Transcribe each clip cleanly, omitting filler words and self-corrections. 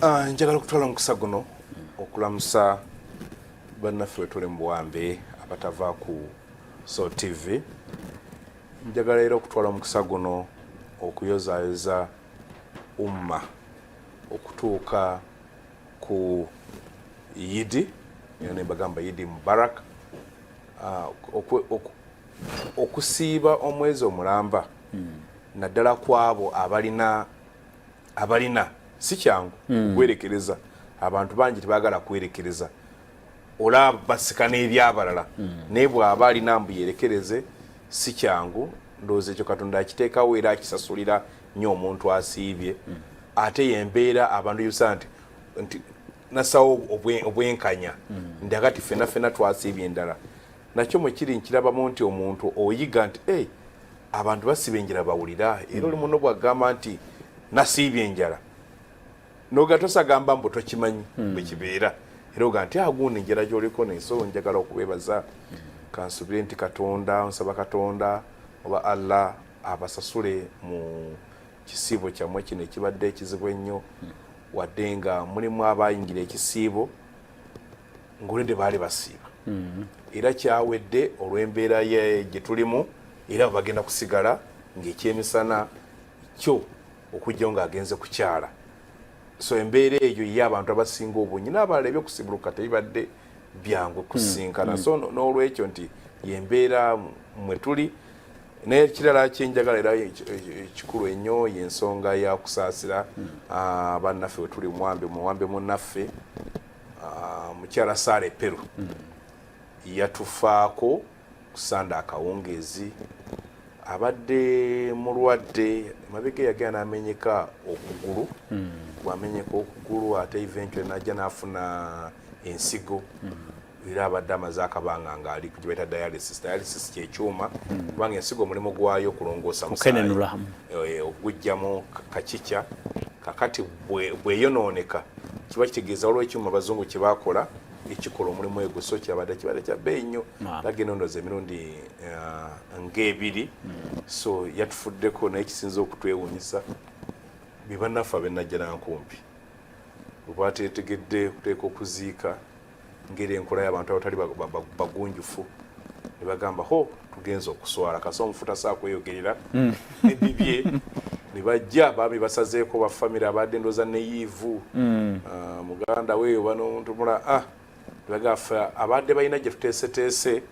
Njagala okutwala omukisa guno okulamusa bannaffe wetuli mu buwambe abatava ku So TV. Njagala era okutwala omukisa guno okuyozaayoza umma okutuuka ku Yidi, era ne mbagamba Yidi Mubarak. Okusiiba omwezi omulamba naddala ku abo abalina si kyangu okwerekereza. Abantu bangi tebaagala kwerekereza, olaba basika n'ebyabalala, naye bw'aba alina mbu yerekereze si kyangu. Ndowooza ekyo Katonda akiteekawo era akisasulira nnyo omuntu asiibye. Ate yembeera abantu yusa nti nasawo obwenkanya nti akati ffenna ffenna twasiibye endala nakyo mwekiri nkirabamu nti omuntu oyiga nti hey, abantu basiba enjala bawulira era oli muno bwagamba nti nasiibye enjala noga tosagamba mbu tokimanyi bwe kibeera, era oga nti agundi enjala gyoliko nenso njagala okubebaza. Kansubire nti Katonda, nsaba Katonda oba Allah abasasule mu kisiibo kyammwe kino ekibadde ekizibu ennyo, wadde nga mulimu abayingira ekisiibo ng'olwedde baali basiiba era kyawedde olw'embeera gye tulimu, era bagenda kusigala ng'ekyemisana kyo okujjawo ng'agenze kukyala. So embeera eyo ye abantu abasinga obungi n'abalala ebyokusibuluka tebibadde byangu kusinkana. So n'olwekyo nti yembeera mwe tuli. N'ekirala kyenjagala era ekikulu ennyo y'ensonga ya kusaasira bannaffe we tuli muwambe muwambe munnaffe mukyala Saara Eperu yatufaako kusanda akawungeezi. Abadde mulwadde emabega, yagenda n'amenyeka okugulu. Bwamenyeka okugulu ate eventually najja n'afuna ensigo, era abadde amaze akabanga ng'ali ku gye bayita dialysis. Dialysis kyekyuma kubanga ensigo omulimu gwayo okulongoosa musaayi, Okukenenula. Okugugyamu kakica. Kakati bweyonooneka kiba kitegeeza waliwo ekyuma abazungu kye bakola ekikola omulimu egwo. So kyabadde kibadde kya bbeeyi nnyo, agenda ndowooza emirundi ng'ebiri. So yatufuddeko, naye kisinza okutwewuunyisa be bannaffe ab'e Najjanankumbi bwe batetegedde okuteeka okuziika ngeri enkola y'abantu abatali bagunjufu ne bagamba ho tugenza okuswala kasa omufu tasaa kweyogerera ebibye, ne bajja baami basazeeko bafamire abadde ndooza neyiivu muganda we oba n'omuntu mula nebagamba ffe abadde balina gye tuteeseteese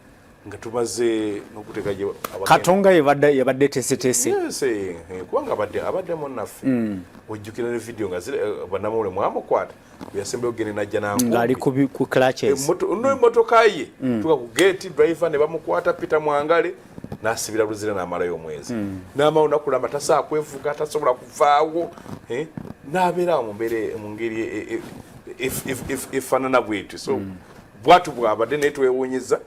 nga tumaze n'okuteeka gye Katonga yabadde teeseteese. Yes, kubanga abadde munnaffe. Ojjukira ne video nga bannamawulire mwamukwata yasembayo okugenda najja ng'ali ku crutches. N'emmotoka ye tuka ku gate, driver ne bamukwata Peter Mwangale n'asibira Luzira n'amalayo omwezi n'amala olunaku lamba, tasobola kwevuga, tasobola kuvaawo, n'abeera awo mu mbeera mu ngeri efaanana bwetyo. So bwatu bwabadde, naye twewuunyiza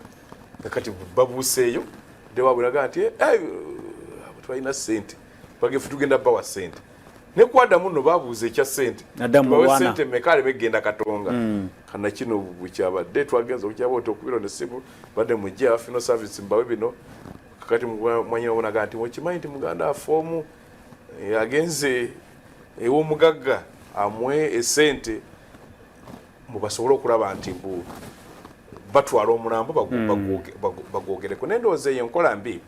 nga kati babuuseeyo dewabweraga nti, "Eh, abo twalina sente bagefu tugenda bawa sente." Ne kwadamu nno babuuza ekya sente. Adamu Tubawe Mulwana. sente mmeka aleme kugenda Katonga? Kana kino bwekyabadde twagenza okukyaba oti okubira nesimu badde mujje funeral service mbawe bino. Kakati mwanyina obonaga nti mukimanyi nti muganda afe omu agenze ew'omugagga amuwe esente mubasobole okulaba nti mbu batwala omulambo bagwogereko. Naye ndowooza eyo enkola mbi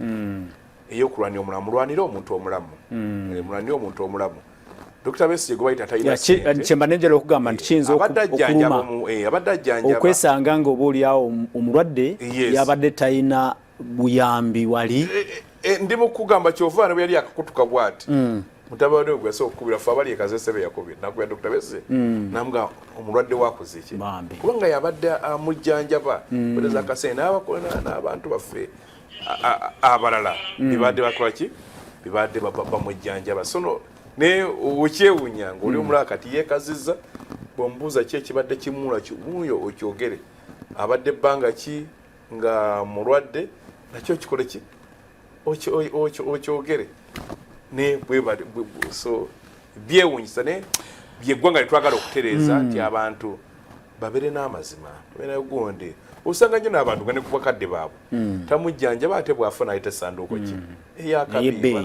ey'okulwanira omulamu. Mulwanire omuntu omulamu. Mulwanire omuntu omulamu. Dr Besigye gwe bayita talina ssente. Kyemba nenjala okugamba nti kiyinza Abadde ajjanjaba okuluma abadde ajjanjaba okwesanga nga oba oliawo omulwadde yabadde talina buyambi wali. Ndi mu kugamba kyova ne bwe yali akakutuka bw'ati, mutabani we gwe yasobola okukubira ffe abali ekazese be yakubira nakubira Dr Besigye namuga omulwadde wakoze ki, Bambi. kubanga yabadde amujjanjaba wereza akasente n'abantu baffe abalala bebadde bakola ki, bebadde bamujjanjaba. So no naye okyewunya ng'oli omulala kati yeekazizza. Bw'omubuuza ki ekibadde kimula wuuyo okyogere, abadde ebbanga ki nga mulwadde, nakyo kikole ki okyogere ne bwebali so byewunyisa. Naye byeggwanga lyetwagala okutereeza nti abantu babeere n'amazima, babeere gundi. Osanga nnyo n'abantu nga ne ku bakadde baabwe tamujjanjaba, ate bw'afa nayita essanduuko ki eyakabi Ey'ebbeeyi.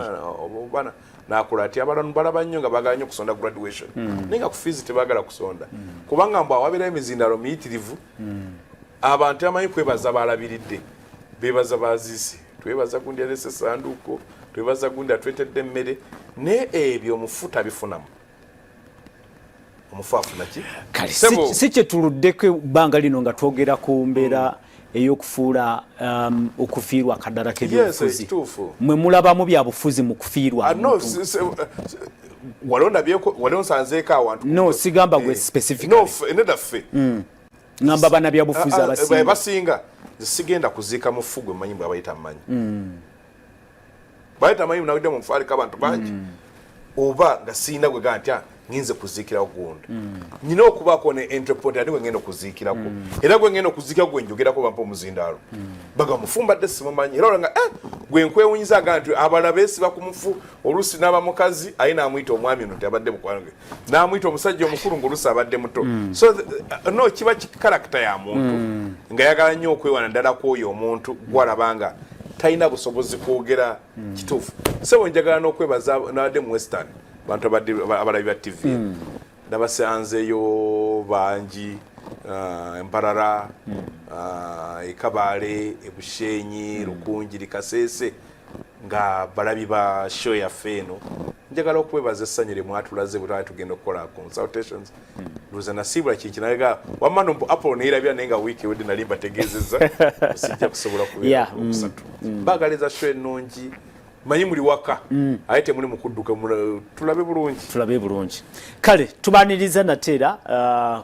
bana. Nakola ati abalala balaba nnyo nga bagala nnyo okusonda graduation, naye nga ku fees tebagala kusonda, kubanga mbu awabeerayo emizindalo miyitirivu. Abantu amanyi kwebaza balabiridde, bebaza baziisi, twebaza gundi alese sanduuko, twebaza gundi atwetedde emmere, naye ebyo omufu tabifunamu. Omufu afuna ki? Kale si kyetuluddeko ebbanga lino nga twogera ku mbeera ey'okufuula okufiirwa akadala k'ebyobufuzi. Mwe mulabamu byabufuzi mu kufiirwa? Ah, no, waliwo ndabyeko, waliwo nsanzeeko awantu. No, sigamba gwe specifically. No, nedda, ffe. Ngamba bannabyabufuzi. Ah, ah, abasinga. Basinga. Sigenda kuziika mufu gwe mmanyi bwe abayita mmanyi. Bayita manyi nawidde mu nfu aliko abantu bangi, oba nga siyina gwe gaa nti, "Ah, nginze kuziikirawo gundi." Nyina okubaako ne entry point ate gwe ngenda okuziikirako, era gwe ngenda okuziikirako gwe njogerako bampa omuzindaalo, baga mufu mbadde simumanyi. Era olanga gwe nkwewunyiza aga nti abalala beesiba ku mufu, oluusi n'aba mukazi aye n'amuyita omwami ono nti abadde mukwano gwe, n'amuyita omusajja omukulu ng'oluusi abadde muto. So no, kiba character ya muntu nga yagala nnyo okwewana ddala kw'oyo omuntu gwalaba nga talina busobozi kwogera kituufu. Sebo, njagala n'okwebaza nabadde mu Western, bantu abadde abalabi ba TV nabasanzeyo bangi, Embarara, Ekabaale, Ebushenyi, Rukungiri, Kasese, nga balabi ba show yaffe eno. Njagala okwebaza essanyu lye mwatulaze bwe twali tugenda okukola consultations. Ndowooza nasiibula kinki naye wamma no Apollo neyerabira, naye nga wiiki ewedde nali mbategeezezza sijja kusobola kubeera okusatu. Baagaliza show ennungi. Manyi muli waka aye temuli mukudduka, tulabe bulungi. Tulabe bulungi. Kale tubaniriza nate era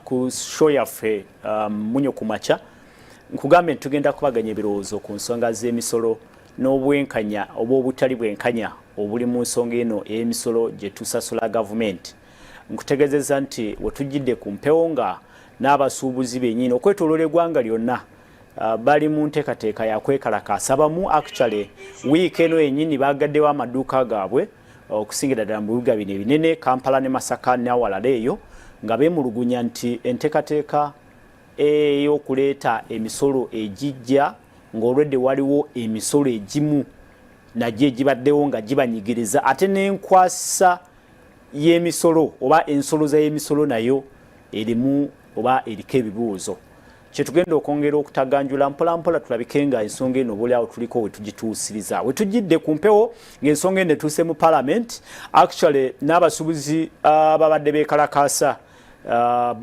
ku show yaffe Munyo ku Makya. Nkugambye nti tugenda kubaganya ebirowoozo ku nsonga z'emisolo n'obwenkanya oba obutali bwenkanya obuli mu nsonga eno ey'emisolo gye tusasula gavumenti. Nkutegeezezza nti wetujjidde ku mpewo nga n'abasuubuzi bennyini okwetooloola eggwanga lyonna bali mu nteekateeka ya kwekalakaasa. Abamu actually wiiki eno yennyini bagaddewo amaduuka gaabwe, okusingira ddala mu bibuga bino ebinene, Kampala ne Masaka n'awalala eyo, nga beemulugunya nti enteekateeka ey'okuleeta emisolo egijja ng'olwedde waliwo emisolo egimu nagyo egibaddewo nga gibanyigiriza, ate n'enkwasa y'emisolo oba ensoloza y'emisolo nayo erimu oba eriko ebibuuzo. Kyetugenda okwongera okutaganjula mpolampola, tulabike nga ensonga eno obaoliawo tuliko wetugituusiriza. Wetujjidde ku mpewo ng'ensonga eno etuuse mu parliament. Actually n'abasuubuzi ababadde beekalakaasa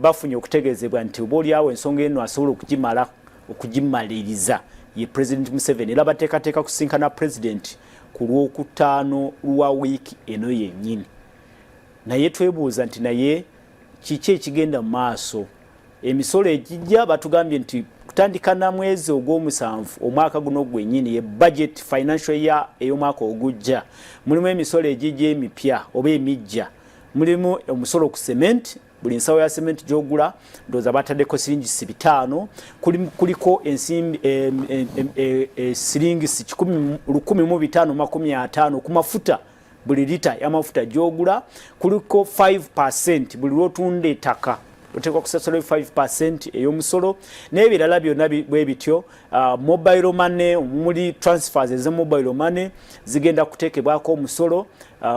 bafunye okutegeezebwa nti oba oliawo ensonga eno asobola okugimala okugimaliriza ye President Museveni, era bateekateeka kusinkana President ku Lwokutaano lwa wiiki eno yennyini. Naye twebuuza nti naye kiki ekigenda mu maaso? Emisolo egijja batugambye nti kutandika na mwezi ogw'omusanvu omwaka guno gwennyini, ye budget financial year ey'omwaka ogujja, mulimu emisolo egijja emipya oba emijja. Mulimu omusolo ku cement, buli nsawo ya cement gyogula ndowooza bataddeko siringisi 500. Kuliko ensimbi siringisi 1550 ku mafuta, buli lita y'amafuta gyogula. Kuliko 5, buli lwotunda ettaka oteekwa kusasula 5 ey'omusolo, n'ebirala byonna bwe bityo. Mobile money, muli transfers eza mobile money zigenda kuteekebwako omusolo,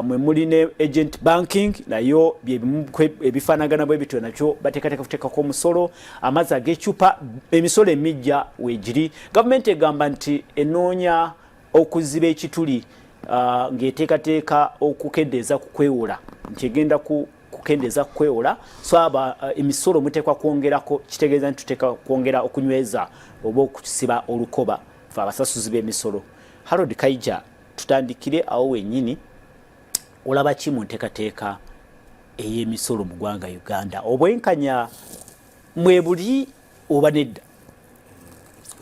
mwe muli ne agent banking nayo byebimu ebifaanagana bwe bityo, nakyo bateekateeka kuteekako omusolo. Amazzi ag'ecupa, emisolo emijja weegiri. Gavumenti egamba nti enoonya okuziba ekituli ng'eteekateeka okukendeeza ku kwewola, nti egenda ku kukendeeza ku kwewola. So aba emisolo muteekwa kwongerako, kitegeeza nti tuteeka kwongera okunyweza oba okusiba olukoba fe abasasuzi b'emisolo. Harold Kaija, tutandikire awo wennyini. Olaba ki mu nteekateeka ey'emisolo mu ggwanga Uganda? Obwenkanya mwebuli oba nedda?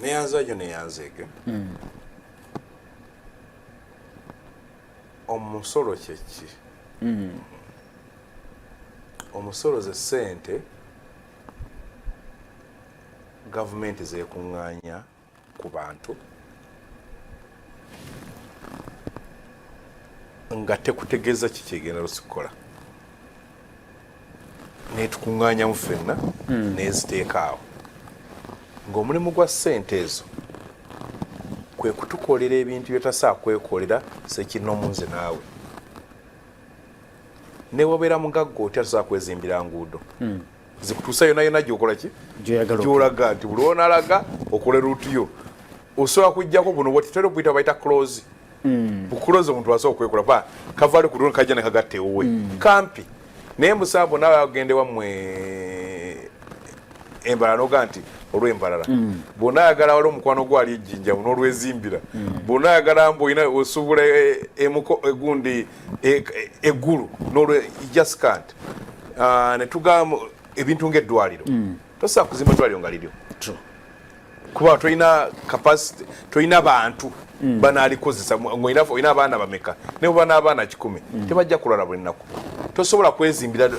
Neyanza yo, neyanzeege. Omusolo kyeki? Omusolo ze sente gavumenti zekuŋŋaanya ku bantu nga tekutegeeza kikyegenda lusikukola, netukuŋŋaanyamu ffenna, neziteeka awo ng'omulimu gwa ssente ezo kwe kutukolera ebintu byetasaa kwekolera sekinoomu nze naawe. Newobeera mugagga otya, tosobola kwezimbira nguudo zikutuusa yona yona gyokola ki, Gy'oyagala. Gyolaga nti buli onalaga okola route yo, osobola kujjako buno bwoti tera okuyita, bayita close bukulozi. Omuntu asobola okwekola pa kavale ku kajja nekagatta ewuwe kampi. Naye musambo naawe agende wammwe embalala noga nti olw'embalala bwona ayagala, wali omukwano gwali ejjinja n'olwezimbira. Bwona ayagala mbu olina osuubula egundi eggulu nolwe, just can't. Ah, ne tugamba ebintu ng'eddwaliro, tosobola kuzimba eddwaliro nga liryo kuba tolina capacity, tolina bantu banalikozesa. Ng'olina olina abaana bameka? Ne bwoba n'abaana 100, tebajja kulwala buli nnaku. Tosobola kwezimbira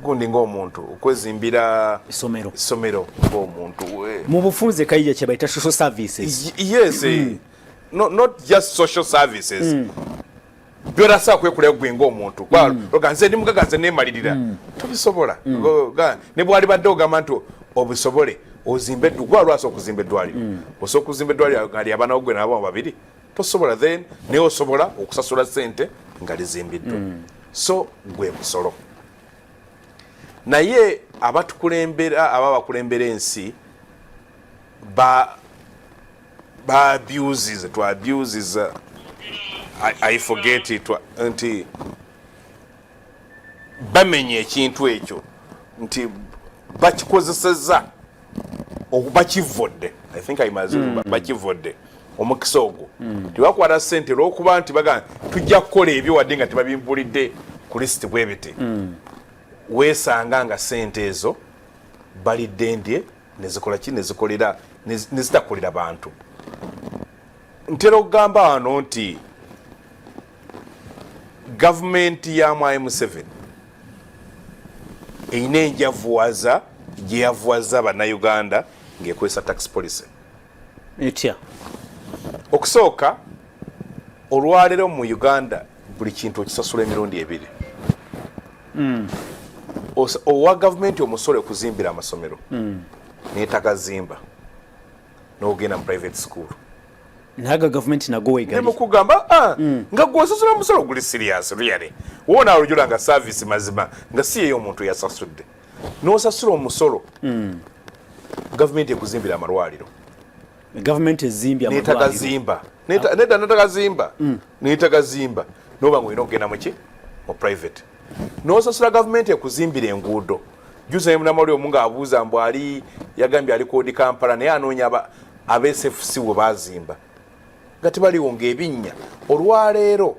gundi ng'omuntu, okwezimbira Essomero. Essomero ng'omuntu. Mu bufunze, Kayija, kye bayita social services. Yes, no, not just social services. Byolasobola kwekolera gwe ng'omuntu. Oga nze ndi mugaga, nze neemalirira, tobisobola. Ne bwali badde ogamba nti obisobole, ozimbe gwa lwasa okuzimba eddwaliro, osobola okuzimba eddwaliro nga lyabaana gwe nabo babiri? Tosobola. Then naye osobola okusasula sente nga lizimbiddwa. So gwe musolo. Naye abatukulembera, aba bakulembera ensi, ba abuses, to abuses, I forget it, nti bamenya ekintu ekyo nti bakikozeseza, bakivodde. I think I must bakivodde omukisa ogwo. Tebakwata sente olwokuba nti baga tujja kukola ebyo, wadde nga tebabimbulidde ku lisiti bwe biti. Weesanga nga sente ezo balidde ndye, nezikola ki, nezikolera nezitakolera bantu. Ntera okugamba wano nti gavumenti ya Mwai Museveni erina enjavuwaza gye yavuwaza Bannayuganda ng'ekozesa tax policy. Etya? Okusooka, olwaleero mu Uganda buli kintu okisasula emirundi ebiri. Owa gavumenti omusolo okuzimbira amasomero, netagazimba, n'ogenda mu private school. Naye aga gavumenti nago wegali. Nemukugamba, ah, nga gwosasula omusolo guli serious, really, wona olujula nga service mazima nga si yeyo omuntu yasasudde. N'osasula omusolo, gavumenti ekuzimbira amalwaliro. Gavumenti ezimbye amalwaliro. Netagazimba. Nedda, netagazimba, netagazimba, noba nga olina okugenda muki, mu private, nosasula gavumenti ekuzimbira enguudo. Juza munamawulire omu ng'abuuza mbu ali yagambye ali kodi Kampala, naye anoonya aba SFC we bazimba nga tebaliwo, ng'ebinnya olwaleero.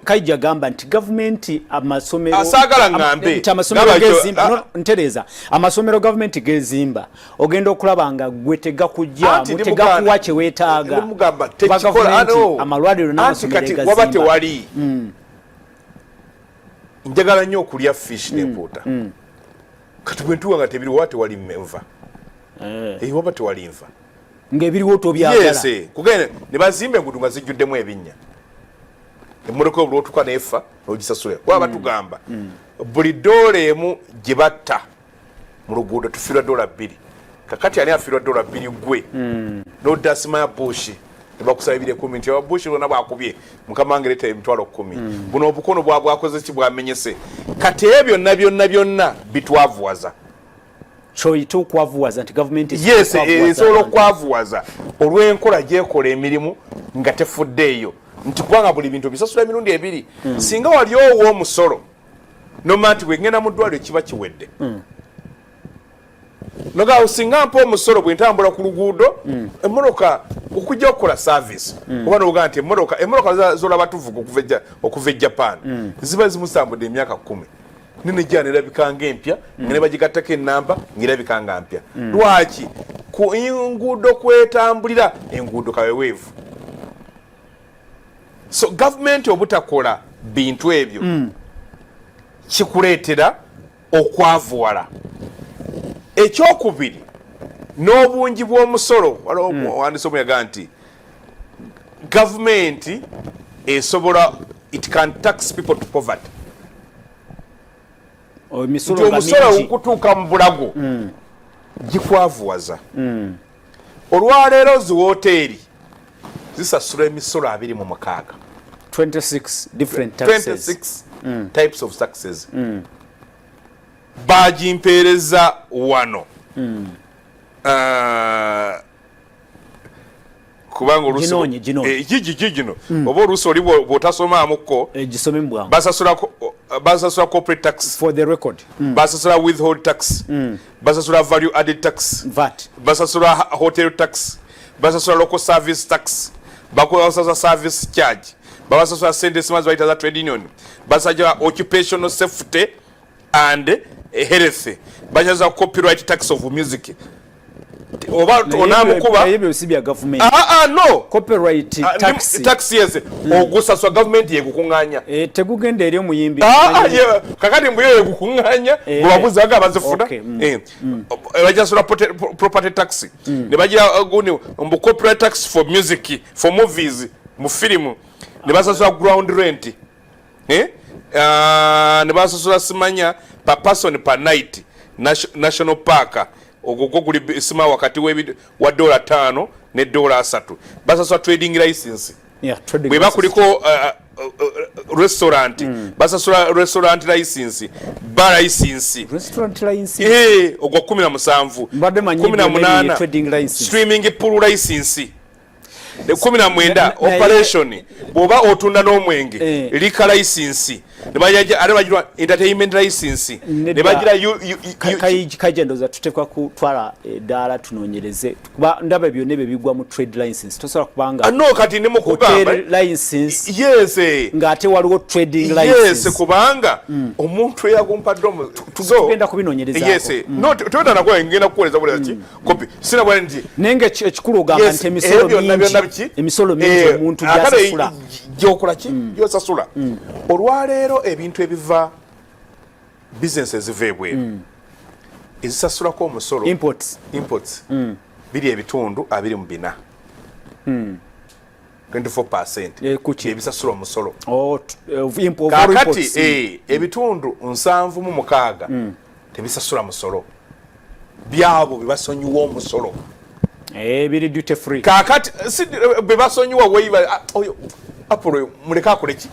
Kaija gamba nti gavumenti amasomero Asaagala ŋŋambe. Nti amasomero Gamba gezimba, no, ntereeza, amasomero gavumenti gezimba, ogenda okulaba nga gwe tegakujjaamu, Anti ndi tegakuwa muganda- kye weetaaga. Ndi mugamba, Kuba tekikola, gavumenti ano. amalwaliro Anti n'amasomero kati egazimba. waba tewali, njagala nnyo okulya fish n'empuuta. Kati bwe ntuuka nga tebiriwo, waba tewali nva. Eh, waba tewali nva. Ng'ebiriwo tobyagala. Yes, kugenda ne bazimba enguudo nga zijjuddemu ebinnya, emmotoka olwotuka nefa n'ogisasula, kuba batugamba buli $1 gye batta mu luguudo tufiirwa $2. Kakati ani afiirwa $2? Gwe n'oddasimaya bushi ne bakusaba 210 nti ababushi lwona bwakubye, mukama wange, leeta 100,000. Buno obukono bwabwakoze ki? Bwamenyese. Kati ebyo byonna byonna byonna bitwavuwaza. Kyoyita okwavuwaza nti gavumenti esobola Yes. okwavuwaza Esobola abantu. okwavuwaza olw'enkola gyekola emirimu nga tefuddeeyo nti kubanga buli bintu bisasula emirundi ebiri. Singa wali owa omusolo noma nti bwengenda mu ddwaliro kiba kiwedde, noga singa mpa omusolo bwe ntambula ku luguudo, emmotoka okujja okukola service, oba noga nti emmotoka zolaba tuvuga okuva e Japan ziba zimusambudde emyaka 10, nenejja nerabika nga empya, nga ne bagigattako enamba ng'erabika nga mpya. Lwaki ku nguudo kwetambulira enguudo kaweweevu? So gavumenti obutakola bintu ebyo kikuleetera okwavuwala. Ekyokubiri, n'obungi bw'omusolo. Waliwo omuwandiisi omu yagaa nti gavumenti esobola, it can tax people to poverty. Emisolo nti nga omusolo mingi. okutuuka mu bulago gikwavuwaza. Olwaleero zi woteeri zisasula emisolo 26. 26 different taxes. 26 types of taxes. Bagimpeereza wano. Ah, kubanga oluusi Ginoonye, ginoonye. Eh, gigi gino oba oluusi oli bw'otasomaamuko. Eh, gisome mu bwangu. Basasula corporate tax. For the record. Basasula withhold tax, basasula value added tax, VAT. Basasula hotel tax, basasula local service tax, basasula service charge, babasasula sente simazi bayita za trade union, basasula occupational safety and health, basasula copyright tax of music oba onamukuba. Naye ebyo si bya gavumenti. Ah, ah, no. Copyright Ah, tax. Tax, yes, ogusasula gavumenti yekukuŋŋaanya. Eh, tegugenda eri omuyimbi. Ah, ah, ye, kakati mbuyo yekukuŋŋaanya bwebabuzaga abazifuna. Bajasula property tax ne bagira gundi mbu copyright tax for music, for movies, mu firimu ne basasula ground rent, eh? Ah, ne basasula simanya per person per night, national park ogwo gwo guli sima wakati wa $5 ne $30. Basasula trading license. Yeah, trading Bweba license. Kuliko restaurant, basasula restaurant license, bar license. Restaurant license. Eh, ogwo 17. Mbadde manyi kumi na byonna ebiri munaana trading license. Swimming pool license, 19. Naye Operation bw'oba otunda n'omwenge, liquor license ne bajaja ate bagira entertainment license ne Nedda. bagira Kaija, ndowooza tuteekwa kutwala eddaala tunoonyereze, kuba ndaba byonna ebyo bigwa mu trade license. Tosobola kubanga Ah, no, kati ndi mu kugamba hotel license yes, ng'ate waliwo trading yes, license. Kubanga omuntu eyagumpadde Tugenda kubinoonyerezaako. Yes, no, teweta nakuwa ngenda kukuweereza buleeza ki kopi sinabwa nti Naye nga ekikulu ogamba Yes, nti emisolo ebyo byonna byonna mingi, biki? emisolo mingi omuntu akale gyasasula. Gyokola ki gyosasula olwaleero, ebintu ebiva, bizinesi eziva ebweru ezisasulako omusolo, Imports. Imports biri ebitundu 24, 24. Eh, kuki? Ebisasula omusolo. Oh, of all Kakati imports. ebitundu 76 tebisasula musolo, byabo bebasonyiwa omusolo. Eh, biri duty free. Kakati si bebasonyiwa waiver, ah, oyo apple oyo muleke akole ki.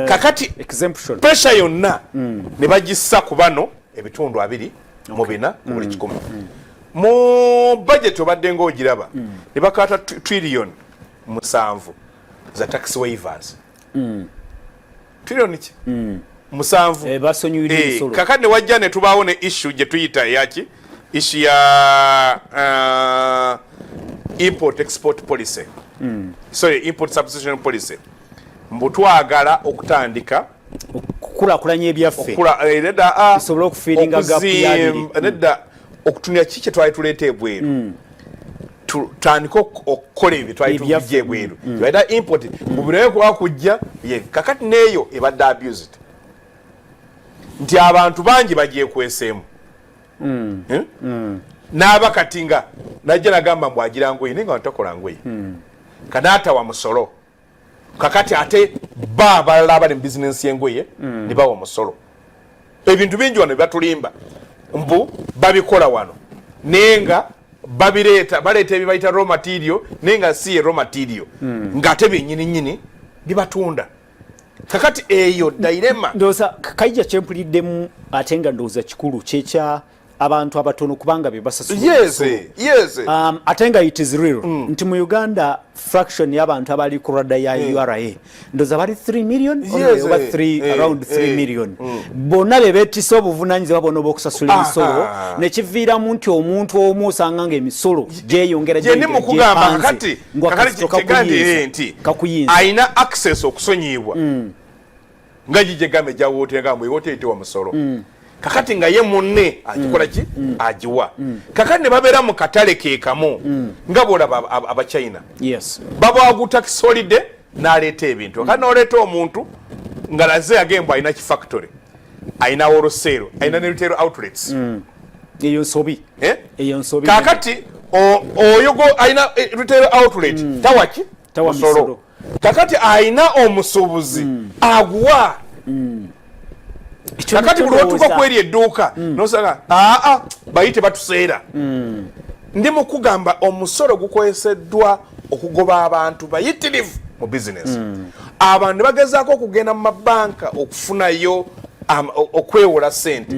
Kakati Exemption. pressure yonna ne bagissa ku bano ebitundu 24 ku buli 100. Mu budget obadde ng'ogiraba ne bakwata trillion 7 za tax waivers. Trillion ki? 7. Eh, basonyiwira emisolo. Kakati ne wajja ne tubaawo ne issue gye tuyita eyaki, issue ya import export policy, sorry, import substitution policy, mbu twagala okutandika okukulaakulanya ebyaffe. Nedda, ah, Tusobole okufillinga gap y'abiri. Nedda, okutunira ki kye twali tuleeta ebweru, tutandike okukola ebyo twali Ebyaffe. tujja ebweru bayita import mubirayo kuba kujja ye. Kakati neeyo ebadde abused nti abantu bangi bagyekweseemu. Eh? N'aba kati nga najja nagamba mbu agira ngoye naye nga takola ngoye, kanaatawa musolo. Kakati ate ba abalala abali mu bizinensi y'engoye ne bawa omusolo. Ebintu bingi wano byebatulimba mbu babikola wano, naye nga babireeta, baleeta ebibayita raw material, naye nga si ye raw material, ng'ate byennyini nyini bibatunda. Kakati eyo dilemma. Ndowooza Kaija kyempuliddemu ate nga ndowooza kikulu kyekya abantu abatono kubanga be basasula omusolo. Ate nga it is real nti mu Uganda fraction y'abantu abali ku radar ya URA ndowooza bali 3 million oba 3, around 3 million. Bonna be beetisse obuvunanyizibwa bonna obw'okusasula emisolo, nekiviiramu nti omuntu omu osanga nga emisolo gyeyongera Gye ndi gyeyongera, mukugamba gyepanze, kakati ng'akazito kakati kigandi nti kakuyinza. Ayina access okusonyiyibwa nga gigye gamba ejja wooteri, gamba ewoteri tewa musolo. Kakati nga ye munne agikola ki, agiwa. Kakati ne babeera mu katale ke kamu nga bwolaba Abachina babawa tax holiday n'aleeta ebintu. Kakati n'oleeta omuntu nga laze agembwa alina kifactory, alina wholesale, alina ne retail outlets. Eyo nsobi. Eh? Eyo nsobi. Kakati oyo go alina retail outlet tawaki Tawa musolo. misolo. Kakati alina omusuubuzi aguwa. Ekyo Kakati nakyo buli lwotuuka ndowooza- kweri edduuka nosanga aa bayite batuseera. Ndi mukugamba omusolo gukozeseddwa okugoba abantu bayitirivu. Mu business abantu ne bagezaako okugenda mu mabanka okufunayo okwewola sente,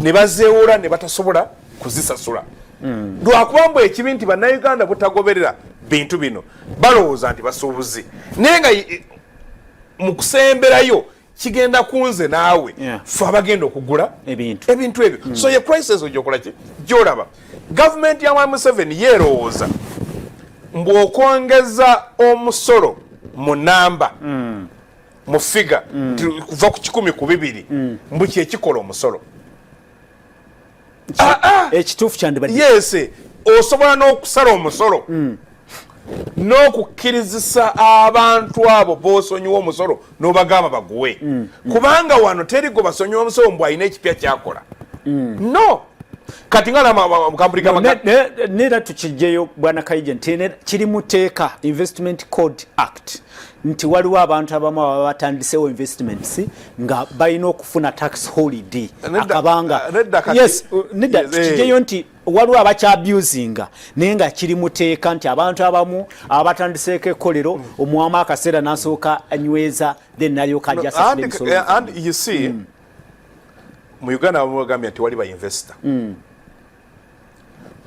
ne bazeewola ne batasobola kuzisasula, lwakuba mbu ekibi nti Bannayuganda butagoberera bintu bino. Balowooza nti basuubuzi, naye nga mu kusemberayo kigenda kunze naawe, fe abagenda okugula ebintu. Ebintu ebyo. So ye crisis ogyokola ki gyolaba gavumenti ya Mwami Museveni yeerowooza mbu okwongeza omusolo mu namba, mu figure, nti kuva ku 100 ku 200, mbu kyekikola omusolo. Ekituufu kyandibadde Yes, osobola n'okusala omusolo n'okukkirizisa abantu abo b'osonyiwa omusolo n'obagamba baguwe, kubanga wano teri gwe basonyiwa omusolo mbu alina ekipya kyakola. No kati nga kampuni Neera tukijjeyo, bwana Kaija, nti kiri mu tteeka, Investment Code Act, nti waliwo abantu abamu ababa batandisewo investments nga balina okufuna tax holiday akabanga. Yes, nedda, tukijjeyo nti waliwo abakyabusinga, naye nga kiri mu tteeka nti abantu abamu abatandiseeko ekkolero, omuwamu akaseera n'asooka anyweza, then nalyoka ajja asasula emisolo. And you see, mu Uganda abamu bagambye nti wali ba investor.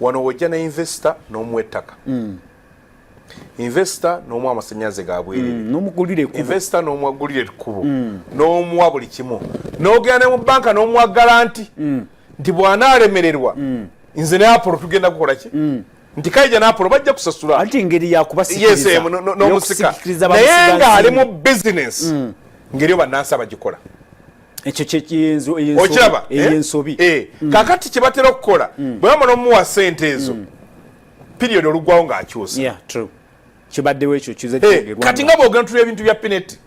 Wano wojja ne investor n'omuwa ettaka, investor n'omuwa amasanyalaze ga bwerere, N'omugulira ekkubo. Investor n'omuwagulira ekkubo, n'omuwa buli kimu, n'ogenda ne mu banka n'omuwa guarantee nti bw'anaalemererwa, nze ne Apollo tugenda kukola ki, nti Kaija ne Apollo bajja kusasula. Anti engeri Yes, n'omusika, naye ng'ali mu business ngeri bannansi abagikola. Ekyo Okiraba? Eyensobi. Kakati kye batera okukola, bwe bamala omuwa sente ezo, period olugwawo ng'akyusa. Yeah, true, kibaddewo ekyo kize. Kati nga bwogenda tula ebintu bya Pinetti,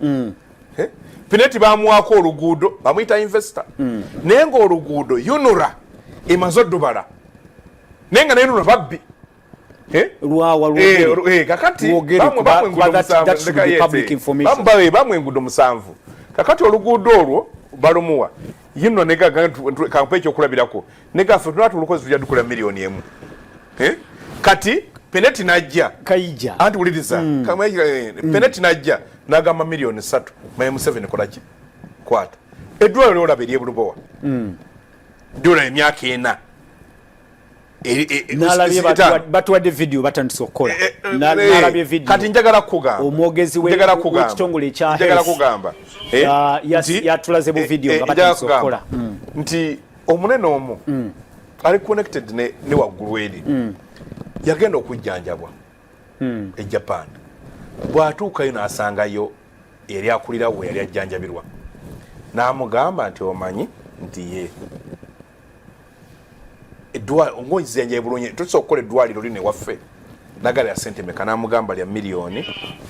Pinetti bamuwaako oluguudo, bamuyita investor, naye ng'oluguudo UNRA emaze oddubala, naye nga naye UNRA babbi. Lwawa? Kakati bamwe enguudo 7. Kakati oluguudo olwo balumuwa yino, kampa ekyokulabirako, negaffe tuna tulukozi tujja dukola 1 million. Kati Pinetti najja. Kaija. Anti wuliriza, Pinetti najja nagamba 3 million, maye Museveni kolaki, kwata eddwaliro lyolaba eryebulubowa, dyola emyaka 4. Nalabye batuwadde video, batandise okukola. Nalabye video. Kati njagala kugamba Omwogezi w'ekitongole ekya Njagala kugamba yatulaze bu video nga batandise okukola. Nti omunene omu ali connected ne waggulu eri, yagenda okujjanjabwa e Japan. Bw'atuukayo n'asangayo yali akulira we yali ajjanjabirwa, n'amugamba nti, "Omanyi nti ye ngaozijanjabe bulungi, tusobola okukola eddwaliro lino ewaffe." Nagala ya sente meka? N'amugamba lya 60 million.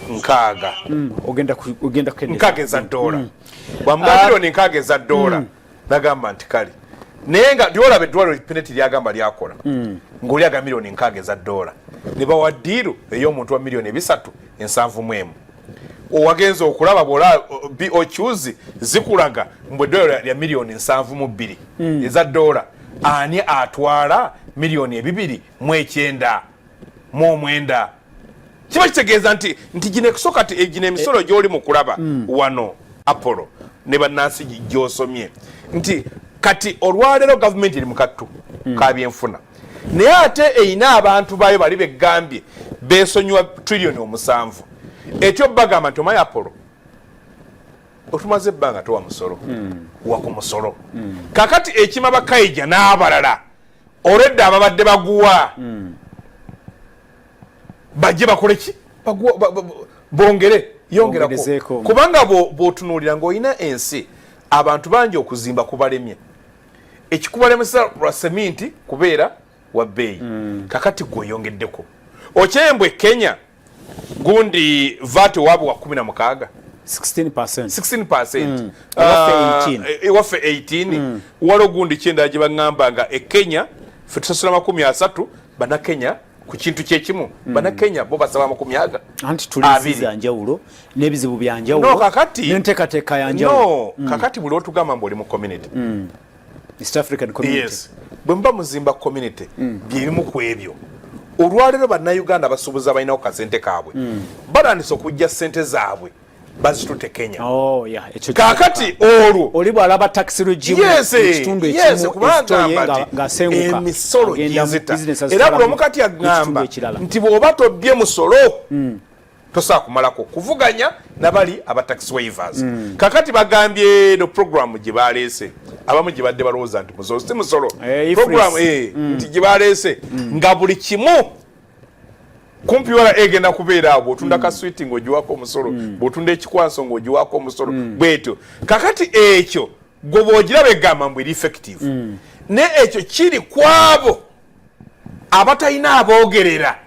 60 eza dola. Bwamugamba 60 million eza dola, nagamba nti kale. Naye nga lyolaba eddwaliro Pinetti lyagamba lyakola, ng'oli aga 60 million eza dola, ne bawa deal ey'omuntu wa 371 million. Owagenza okulaba bwola BOQs zikulaga mbwe eddwaliro lya 72 million eza dola. Ani atwala 299 million? Kiba kitegeeza nti gino ekusooka ti gino emisolo gy'oli mu kulaba wano, Apollo ne bannansi gy'osomye, nti kati olwaleero gavumenti eri mu kattu ka byenfuna, naye ate erina abantu baayo bali begambye beesonyiwa 7 trillion. Etyo bagamba nti, "Omanyi Apollo, otumaze ebbanga towa musolo, wa ku musolo." Kakati ekima Bakaija n'abalala olwedde ababadde baguwa bajje bakole ki? Bongere yongerako. Bongerezeeko. Kubanga bw'otunuulira ng'olina ensi, abantu bangi okuzimba kubalemye, ekikubalemesa lwa seminti kubeera wa bbeeyi. Kakati gwe oyongeddeko okyembwe Kenya gundi VAT waabwe wa 16. 16%. 16%. Ewaffe 18. Ewaffe 18. Waliwo gundi kyendala gye baŋŋamba nga e Kenya ffe tusasula 30, Bannakenya ku kintu kyekimu, Bannakenya bo basaba makumi aga Anti tuli nsi abiri. za njawulo n'ebizibu bya njawulo No, kakati n'enteekateeka ya njawulo. No, kakati buli otugamba mbu oli mu community. East African Community. Yes, bwe muba muzimba community, byebimu ku ebyo. Olwaleero Bannayuganda abasuubuzi abalinawo kasente kaabwe batandise okujja sente zaabwe bazitute Kenya. Oh, yeah. Ekyo Kakati olwo oli bw'alaba tax regime mu kitundu yes, ekimu kubanga ezitoye agamba nti ng'asenguka emisolo agenda mu gizita business era azitwala buli omu kati mu agamba kitundu ekirala. nti bw'oba tobbye musolo, tosobola kumalako kuvuganya nabali aba tax waivers. Kakati bagambye eno program gye baleese, abamu gye badde balowooza nti musolo, si musolo. IFRS. Program nti gye baleese nga buli kimu kumpi wala egenda kubeera awo, bw'otunda kaswiti ng'ogiwako omusolo, bw'otunda ekikwanso ng'ogiwako omusolo, bwetyo. Kakati ekyo gwe bw'ogiraba egamba mbu eri effective, naye ekyo kiri kwabo abatalina aboogerera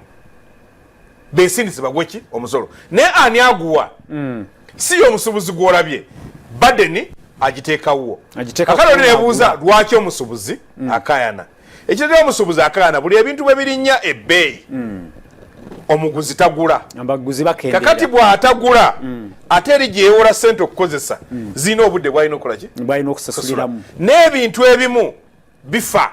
besindise bagweki omusolo. Naye ani aguwa? Si ye omusuubuzi gw'olabye badeni agiteekawo. Agiteeka Kakati oli ku nebuuza lwaki omusuubuzi akayana. Ekitera omusuubuzi akayana, buli ebintu bwe birinnya ebbeeyi, omuguzi tagula. Abaguzi bakendeera. Kakati bw'atagula, ate eri gyewola sente okukozesa zirina obudde bwalina okukola ki? Balina okusasuliramu. N'ebintu ebimu bifa,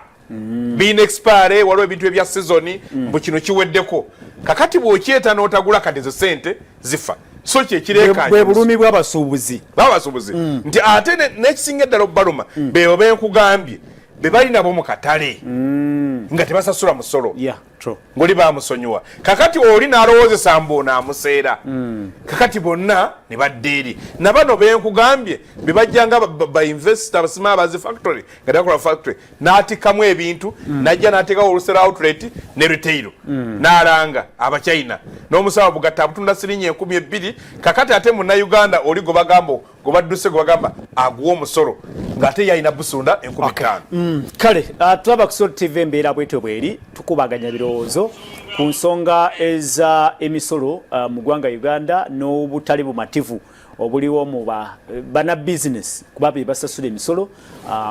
birina expire. Waliwo ebintu ebya season, mbu kino kiweddeko. Kakati bw'okyeta n'otagula, kati ezo sente zifa. So kyekireekanye bwe bulumi bw'abasuubuzi. Babasuubuzi nti ate n'ekisinga eddala obbaluma bebo benkugambye be bali nabo mu katale nga tebasasula musolo. Yeah, true. Ngoli bamusonyiwa, kakati oli n'alowoozesa mbu ono amuseera. Kakati bonna ne badda eri nabano benkugambye be bajjanga ba investor abasima abazi factory nga tebakola factory, n'atikamu ebintu, najja n'ateekawo wholesale outlet ne retail, n'alanga Abachina n'omusawo bugatta abutunda siringi 2000. Kakati ate Munnayuganda oli gwe bagamba, gwe badduse, gwe bagamba aguwa omusolo, ng'ate ye alina busunda 5000. Kale tulaba ku Salt TV, embeera bwetyo bweri, tukubaganya birowoozo ku nsonga eza emisolo mu ggwanga Uganda n'obutali bumativu obuliwo mu bana business, kuba be basasula emisolo.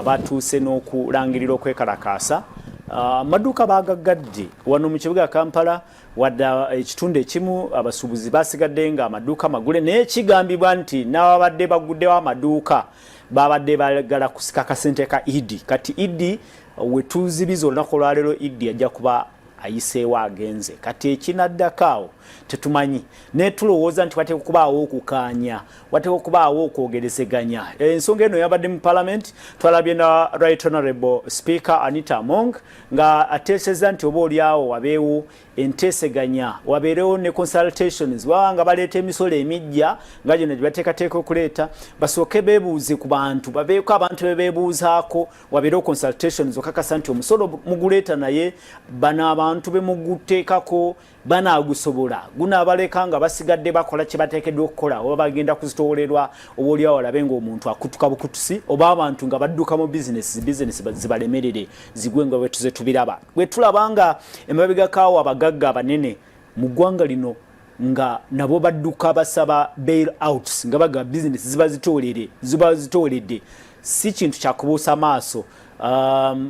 Batuuse n'okulangirira okwekalakaasa. Amaduuka bagaggadde wano mu kibuga Kampala, wadde ekitundu ekimu abasuubuzi basigadde nga amaduuka magule, naye kigambibwa nti n'ababadde baguddewo amaduuka babadde bagala kusika kasente ka Idi. Kati Idi wetuzibiza olunaku olwaleero, Idi ajja kuba ayiseewo agenze. Kati ekinaddako awo tetumanyi, naye tulowooza nti wateeka okubaawo okukaanya, wateeka okubaawo okwogerezeganya. Ensonga eno yabadde mu parliament. Twalabye na Right Honorable Speaker Anita Among nga ateeseza nti oba oliawo wabeewo enteeseganya, wabeerewo ne consultations. Baba nga baleeta emisolo emijja nga gyona gye bateekateeka okuleeta, basooke beebuuze ku bantu, babeeko abantu be beebuuzaako, wabeerewo consultations okakasa nti omusolo muguleeta, naye bano abantu be muguteekako banaagusobola, gunaabaleka nga basigadde bakola kye bateekeddwa okukola, oba bagenda kuzitoolerwa. Oba oliawo olabe ng'omuntu akutuka bukutusi, oba abantu nga badduka mu bizinesi, bizinesi zibalemerere zigwe, nga bwe tuze tubiraba, bwe tulaba nga emabegakaawo abagagga abanene mu ggwanga lino nga nabo badduka basaba bail outs, nga baga bizinesi ziba zitoolere, ziba zitooledde. Si kintu kyakubuusa maaso.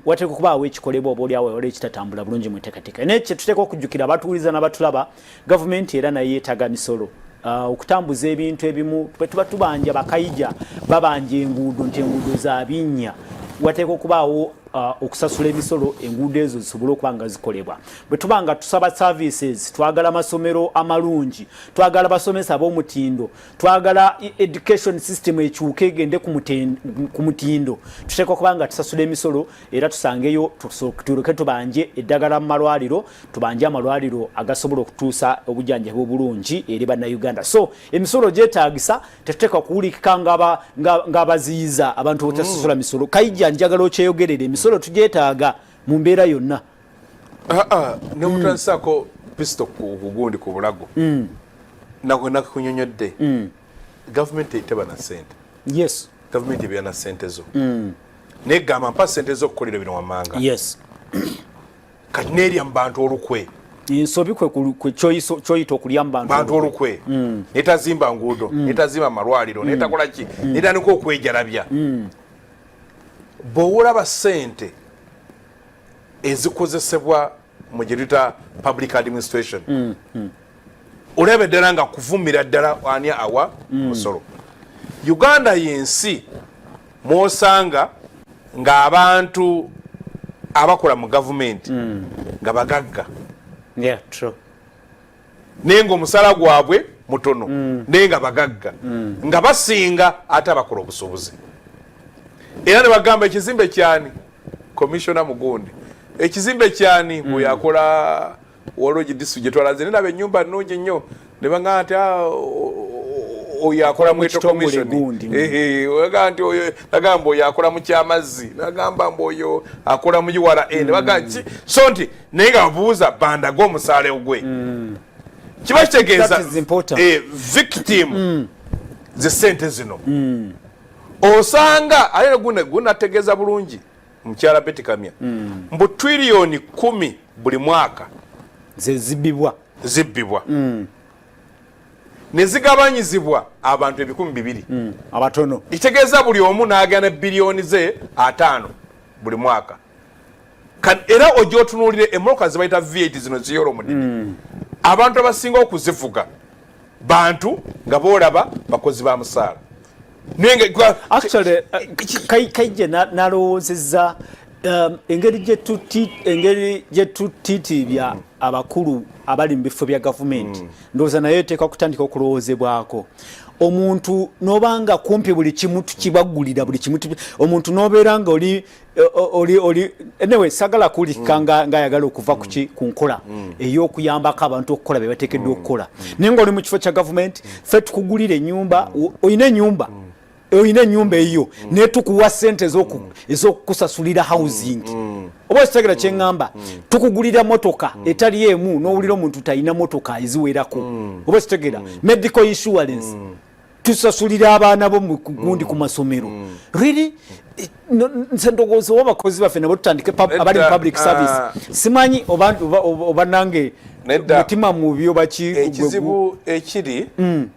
Wateeka okubaawo ekikolebwa, oba oliawo waliwo ekitatambula bulungi mu nteekateeka. Naye kyetuteeka okujjukira, abatuwuliza n'abatulaba, gavumenti era naye yeetaaga misolo okutambuza ebintu ebimu. Bwe tuba tubanja bakayija, babanja enguudo nti enguudo za binnya, wateeka okubaawo okusasula emisolo, enguudo ezo zisobole okuba nga zikolebwa. Bwe tuba nga tusaba services, twagala amasomero amalungi, twagala basomesa ab'omutindo, twagala education system ekyuke egende ku mutindo, tuteekwa okuba nga tusasula emisolo era tusangeyo tuleke tubanje eddagala mu malwaliro, tubanje amalwaliro agasobola okutuusa obujjanjabi obulungi eri Bannayuganda. So emisolo gyetaagisa, tetuteekwa kuwulikika ng'abaziyiza abantu obutasasula misolo. Kaija, njagala okyeyogerere, emisolo tugyetaaga mu mbeera yonna. Nemutandisako pistol ku gundi ku bulago, nakunyonyodde, gavumenti teba na sente. Gavumenti ebeera na sente zo, naye gamba mpa sente zo okukolera bino wammanga. Kati neerya mu bantu olukwe. Ensobi kwe kyoyita okulya mu bantu. Bantu olukwe, netazimba nguudo, netazimba malwaliro, netakola ki, netandika okwejalabya. Bw'olaba sente ezikozesebwa mu gye tuyita public administration, olaba eddala nga kuvumira ddala ani awa musolo. Uganda yensi mwosanga ng'abantu abakola mu gavumenti nga bagagga. Yeah, true. Naye nga omusaala gwabwe mutono, naye nga bagagga, nga basinga ate abakola obusuubuzi. Era ne bagamba, ekizimbe kyani? Commissioner mugundi, ekizimbe kyani? Oyo akola walogi district gyetwalaze, nendaba ennyumba nnungi nnyo, ne bagamba nti, "Ah, oyo akola mu kitongole commission." Gundi. Oyaga nti oyo, nagamba oyo akola mu kyamazzi, nagamba mbu oyo akola mu URA, ne bagamba ki, so nti naye nga babuuza bandaga omusaala gwe kiba kitegeeza. That is important. Victim ze sente zino osanga ate gunategeeza bulungi mukyala Betty Kamya mbu triliyoni 10 buli mwaka ze zibbibwa. Zibbibwa ne zigabanyizibwa abantu 2,000 abatono. Kitegeeza buli omu n'agenda biliyoni ze 50 buli mwaka. Era ojja otunuulire emmotoka zebayita V8 zino ziyoola omudidi, abantu abasinga okuzivuga bantu nga boolaba bakozi ba musaala. Naye Actually, Kaijje nalowoozezza engeri gye tutiitiibya abakulu abali mu bifo bya gavumenti, ndowooza naye eteeka kutandika okulowoozebwako. Omuntu n'obanga kumpi buli kimu tukibaggulira, buli kimu omuntu n'obeera nga oli anyway, sagala kulikka ng'ayagala okuva ku nkola ey'okuyambako abantu okukola bye bateekeddwa okukola, naye ng'oli mu kifo kya gavumenti, ffe tukugulira ennyumba, olina ennyumba eyo, naye tukuwa sente ez'okukusasulira housing, oba okitegera kyeŋŋamba? Tukugulira motoka etali emu, n'owulira omuntu talina motoka eziwerako, oba okitegera? Medical insurance, tusasulira abaana bo mu gundi ku masomero. Really, nze ndowooza oba abakozi baffe nabo tutandike abali mu public service. Simanyi oba nange Nedda. mutima mubi oba ki. Ekizibu ekiri mu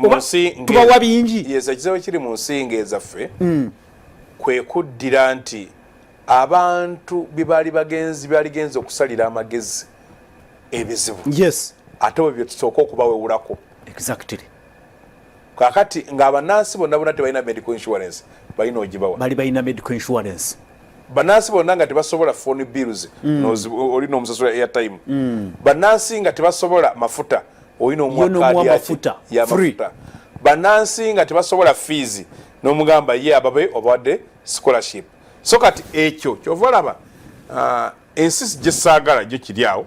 oba nsi tubawa bingi. Yes, ekizibu ekiri mu nsi ng'ezaffe kwe kuddira nti abantu bye baali bagenzi baaligenza okusalira amagezi ebizibu, ate bwe bye tusooka okubawewulako. Kakati ng'abannansi bonna bonna tebalina medical insurance, balina ogibawa. Bali balina medical insurance. Bannansi bonna nga tebasobola phone bills, olina omusasula airtime. Bannansi nga tebasobola mafuta, olina omuwa Yo n'omuwa kaadi yaki? mafuta, Y'amafuta. Bannansi nga tebasobola fees, n'omugamba ye ababe obawadde scholarship. So kati ekyo kyova olaba, ensi gye saagala gyo kiri awo.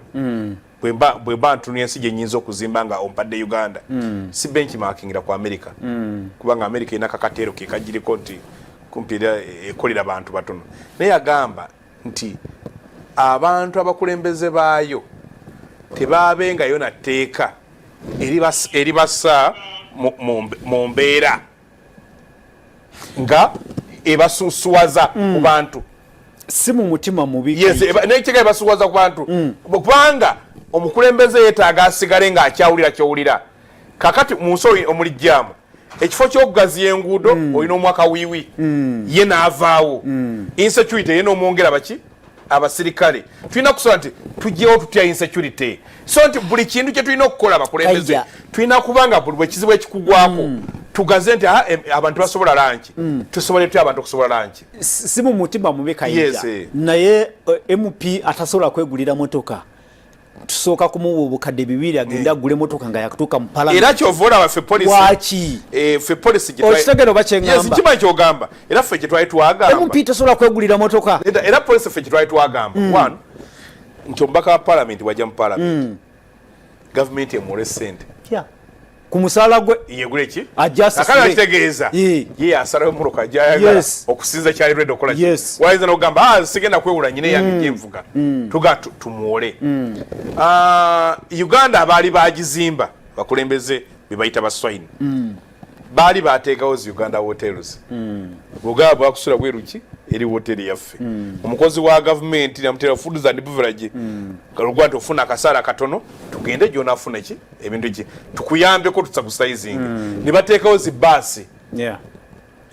Bwe mba ntunula ensi gye nyinza okuzimba nga ompadde Uganda, si benchmarkingira ku America, kubanga America erina kakateero ke kagiriko nti kumpi era ekolera bantu batono, naye yagamba nti abantu abakulembeze baayo tebaabengayo na tteeka eribassa mu mbeera nga ebasusuwaza ku bantu. Si mu mutima mubi. Yes, naye kiga ebasuwaza ku bantu, kubanga omukulembeze yeetaaga asigale ng'akyawulira kyowulira. Kakati mu nsi omuli jjaamu, ekifo ky'okugaziya enguudo, olina omwaka wiiwi ye n'avaawo. Insecurity ye n'omwongera baki abasirikale. Tulina kusobola nti tugyewo tutya insecurity? So nti buli kintu kye tulina okukola abakulembeze, Kaija. tulina kubanga buli bwekizibu ekikugwako tugaze nti, "Ah, abantu basobola lunch, tusobole tutya abantu okusobola lunch?" Si mu mutima mubi, Kayija. Yes, eh. Naye MP atasobola kwegulira motoka, tusooka kumuwa 2000 agende agule motoka nga yakutuuka mu Era parliament. kyova olaba ffe policy Lwaki? Ffe policy Okitegera oba kye Yes, ŋŋamba? kimanyi kyogamba. Era ffe kyetwali twagamba, MP tosobola kwegulira motoka. Era policy ffe kyetwali twagamba, one, nti omubaka wa parliament wajja mu parliament, gavumenti emuwole sente. Yeah. Ku musaala gwe. Yegule ki? Ajja asasule. Kakati akitegeeza ye asalawo emmotoka gyayagala okusinza kyali ready okukola ki. Wayinza n'okugamba, "Ah, sigenda kwewula, nyina eyange gyenvuga." Tuga tumuwole. Ah, Uganda abaali bagizimba bakulembeze be bayita baswahili, baali bateekawo zi Uganda Hotels. Bwogaba bwakusula bweru ki eri hoteri yaffe, omukozi wa gavumenti namutera foods and beverage, kalugwa nti ofuna akasaala katono, tugende gyonafuna ki ebintu ki tukuyambeko tusagusayizinge. Ne bateekawo zi baasi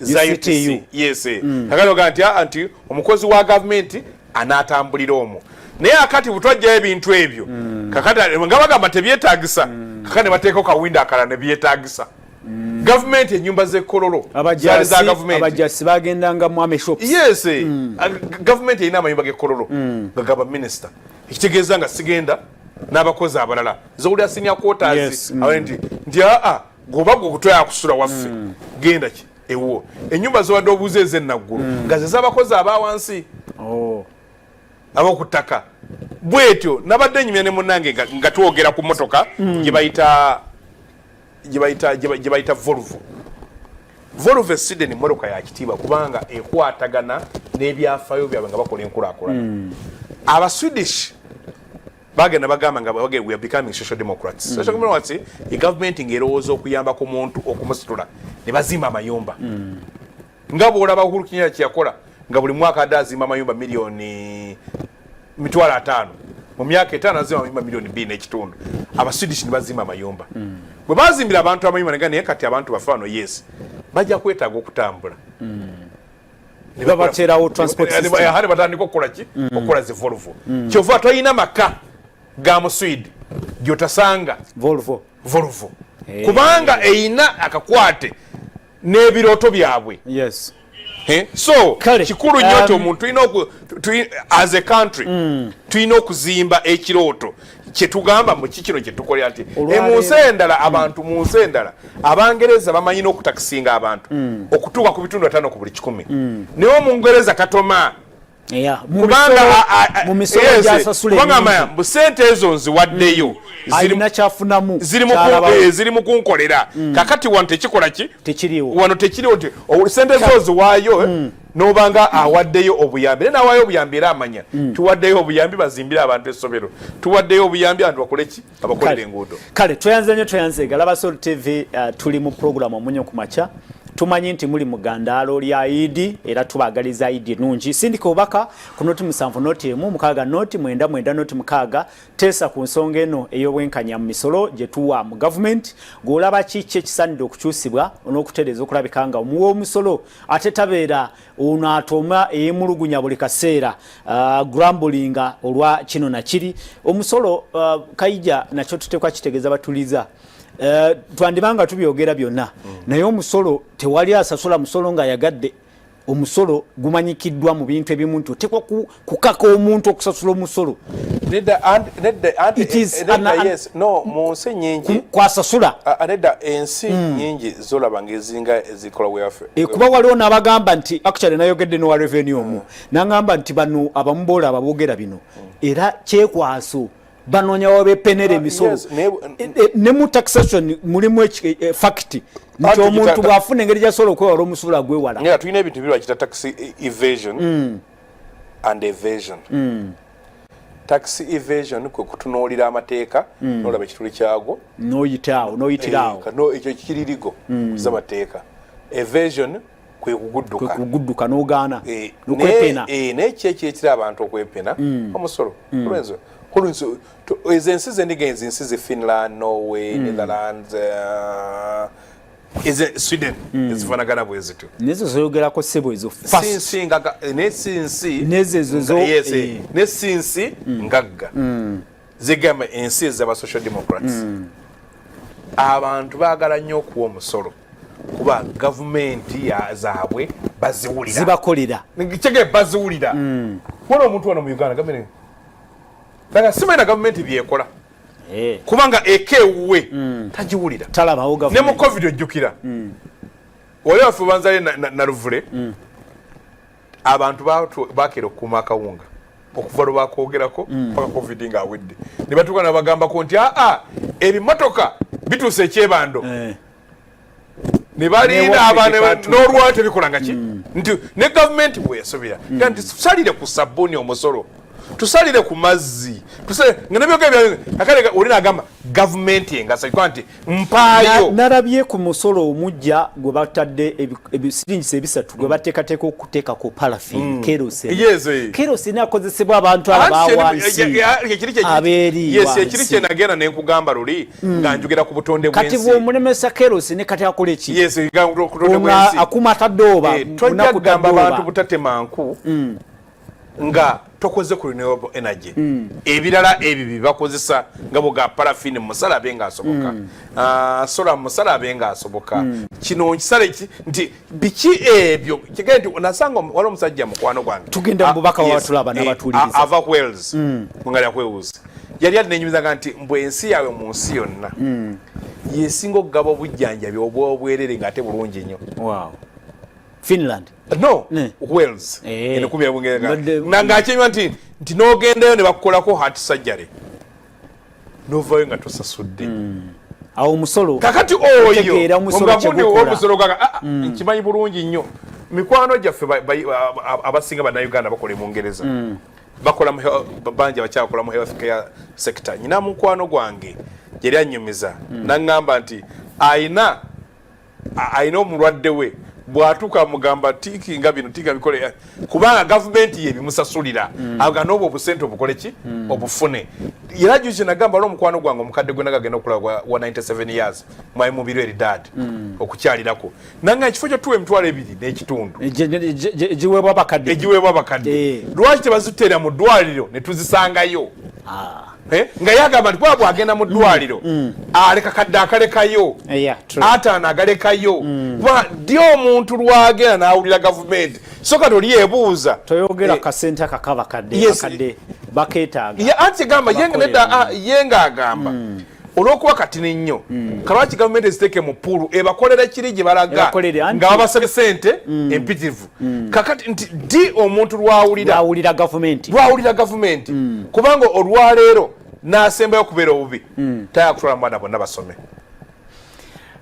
za UCTU. UTC. Yes, eh. Kakati ogaa nti, "Ah, nti omukozi wa gavumenti anaatambulira omwo." Naye akati bwetwajjayo ebintu ebyo, kakati nga bagamba tebyetagisa. Kakati ne bateekako kawinda akalala ne byetagisa. Gavumenti enyumba z'ekololo zaali za gavumenti. Abajasi bagendanga mu army shops. Yes, eh. Gavumenti erina amayumba g'ekololo nga gaba minisita. Ekitegeeza nga sigenda n'abakozi abalala zowulira senior quarters. Nti aa, goba gwe okutoya kusula waffe, genda ki ewuwo. Ennyumba zobadde obuuza ez'ennaggulu nga ze z'abakozi abawansi ab'oku ttaka. Bwetyo nabadde nyumya ne munnange nga twogera ku motoka gye bayita Volvo. Volvo e Sweden motoka ya kitiibwa kubanga ekwatagana n'ebyafaayo byabwe nga bakola enkulaakulana. Abaswedish bagenda bagamba nga we are becoming social democrats. Social democrats e government ng'erowooza okuyamba ku muntu okumusitula ne bazimba amayumba, nga bw'olaba Uhuru Kenyatta kyeyakola nga buli mwaka adde azimba amayumba miliyoni 500,000. Mu myaka 5 azimba amayumba miliyoni 2.5. Abaswedish ne bazimba amayumba. Bwe bazimbira abantu amayumba nega, naye kati abantu bafe bano, yes, bajja kwetaaga okutambula. Ne Babateerawo transport system. Ne batandika okukola ki? Okukola zi Volvo. Kyova tolina maka ga Muswidi gyotasanga Volvo. Volvo, kubanga eyina akakwate n'ebirooto byabwe. So Kale, kikulu nnyo nti omuntu tulina as a country tulina okuzimba ekirooto kyetugamba mu kikino kyetukolera nti mu nsi endala, abantu mu nsi endala, Abangereza bamanyi n'okutakisinga abantu okutuuka ku bitundu 50 ku buli 100, naye Omungereza tatoma. Mu Kubanga mu misolo yes, gy'asasula kubanga emingi. amanya mbu sente ezo nziwaddeyo Alina kyafunamu ziri kyalabawo. Ziri mu kunkolera. Kakati wano tekikola ki? Tekiriwo. Wano tekiriwo nti sente zo ziwaayo, nobanga awaddeyo obuyambi, naye nawaayo obuyambi era amanya tuwaddeyo obuyambi bazimbire abantu essomero, tuwaddeyo obuyambi abantu bakole ki? Abakolera enguudo. Kale tweyanze nnyo, tweyanze Galaba Sol TV. Tuli mu program Omunyo ku Makya. Tumanyi nti muli mu gandaalo lya Idi era tubaagaliza Idi ennungi. Sindika obubaka ku 07 01 6 0 9 9 0 6. Teesa ku nsonga eno ey'obwenkanya mu misolo gye tuwa mu gavumenti. Gw'olaba ki ekisaanidde okukyusibwa n'okutereeza okulabika nga omuwa omusolo ate tabeera ono atoma eyemulugunya buli kaseera, grumblinga olwa kino na kiri. Omusolo, Kaija, nakyo tuteekwa kitegeeza batuliza. Twandibanga tubyogera byonna, naye omusolo tewali asasula musolo ng'ayagadde. Omusolo gumanyikiddwa mu bintu ebimu nti oteekwa kukaka omuntu okusasula omusolo. Nedda, nedda, anti It is nedda, yes, no, mu nsi nyingi kwasasula. Nedda, ensi nyingi zolaba ng'ezinga ezikola welfare. Kuba waliwo n'abagamba nti actually nayogedde nowa revenue omu n'aŋŋamba nti bano abamu boolaba boogera bino era kyekwaso banoonya wabepenera emisolo. Yes, Ne mu taxation mulimu fact nti Anti omuntu bw'afuna engeri gy'asobola okwewala omusolo agwewala. Yeah, tulina ebintu bibiri bakita tax evasion and evasion. Tax evasion kwe kutunuulira amateeka nolaba ekituli kyagwo n'oyitaawo n'oyitiraawo. No, ekyo kiririgo z'amateeka. Evasion kwe kugudduka. Kwe kugudduka n'ogaana n'okwepena. Naye ki ekireetera abantu okwepena omusolo? Olwenzo ezo ensi zendiga, ensi ze Finland, Norway, Netherlands, eze Sweden, ezifanagana bwe zityo. Nezo zoyogerako ssebo ezo si nsi ngaga, naye si nsi Nezo ezo yes, ne si nsi ngagga. Zigamba ensi ezaba social democrats, abantu baagala nnyo okuwa omusolo kuba gavumenti zaabwe baziwulira. Zibakolera. Kyege baziwulira. Wona omuntu wano mu Uganda gavumenti nga simanyi na gavumenti byekola, kubanga eka ewuwe tagiwulira. Talabawo Ne mu gavumenti. COVID ojjukira wali waffe banzale na Luvule, abantu bakeera okukuuma akawunga okuva lwe bakwogerako paka COVID ng'awedde, ne batuuka nabagambako nti aa, ebimotoka bituuse ekyebando. Ne balinda Newaffe abaana tebatuuka. N'olwayo tebikola nga ki nti ne gavumenti bweyasobera mm. nti tusalire ku sabbuuni omusolo, tusalire ku mazzi, nga nebyogera akale oli nagamba gavumenti engasa ikuba nti mpaayo. Nalabye ku musolo omujja gwe batadde ebisiringisa ebisatu gwe bateekateeka okuteeka ku paraffin, kerosene. Yes. Kerosene akozesebwa abantu abo abawansi abeeri Yes, ekiri wansi. Kyenagenda nenkugamba luli nga njogera ku butonde Kati bw'ensi. Bw'omulemesa kerosene kati akola eki? Yes, nga ku butonde Ono bw'ensi. akuma tadooba. Tojja kugamba abantu butatema nku nga Tokoze ku renewable energy. Ebirala ebyo byebakozesa nga bwoga parafini musala abe nga asoboka, solar musala abe nga asoboka. Kino nkisale ki nti biki ebyo kigende nti nasanga waliwo omusajja mukwano gwange. Tugenda mu bubaka w'abatulaba n'abatuuliriza. Ava Wales, mu nga lya Wales, yali alinenyumizaga nti mbwe ensi yaabwe mu nsi yonna yesinga okugaba obujjanjabi obwobwerere ng'ate bulungi nnyo. Wow. Finland? No. Ne. Wales. Eno kumi ya Bungereza. Ng'akyenywa nti n'ogendayo ne bakukolako heart surgery, novayo nga tosasudde. Awo omusolo Kakati oyo otegeera omusolo nga gundi kyegukola. Omusolo gaga, nkimanyi bulungi nnyo, mikwano gyaffe abasinga Bannayuganda bakola e Bungereza, bakola mu bangi abakyakola mu health care sector. Nyina mukwano gwange yali annyumiza naŋŋamba nti ayina omulwadde we, bw'atuuka amugamba tiiki nga bino tiika bikole kubanga gavumenti ye bimusasulira. Aga n'obwo obusente obukole ki obufune. Era juzi nagamba waliwo omukwano gwange omukadde gwe nagagenda okulaba wa 97 years, mwali mubiro eri dad okukyalirako, nanga ekifo kyotuwa 25,000 Egiweebwa abakadde. Egiweebwa abakadde. Lwaki tebaziteera mu ddwaliro ne tuzisangayo? Nga yagamba nti kuba bwagenda mu ddwaliro aleka kadde akalekayo Yeah, true. 50 agalekayo, kuba ddi omuntu lwagenda n'awulira gavumenti so kati oli yebuuza. Toyogera kasente akakabakadde. Akadde bakeetaaga. Anti gamba ye Bakolera. Nedda, ye ng'agamba olw'okuba katini nnyo, kalwaki gavumenti eziteeke mu pool ebakolera kiri gye balaga Ebakolere, nga babasabye sente empitirivu. Kakati nti ddi omuntu lwawulira lwawulira gavumenti. Lwawulira gavumenti, kubanga olwaleero n'asembayo okubeera obubi tayagala kutwala mwana bonna basome.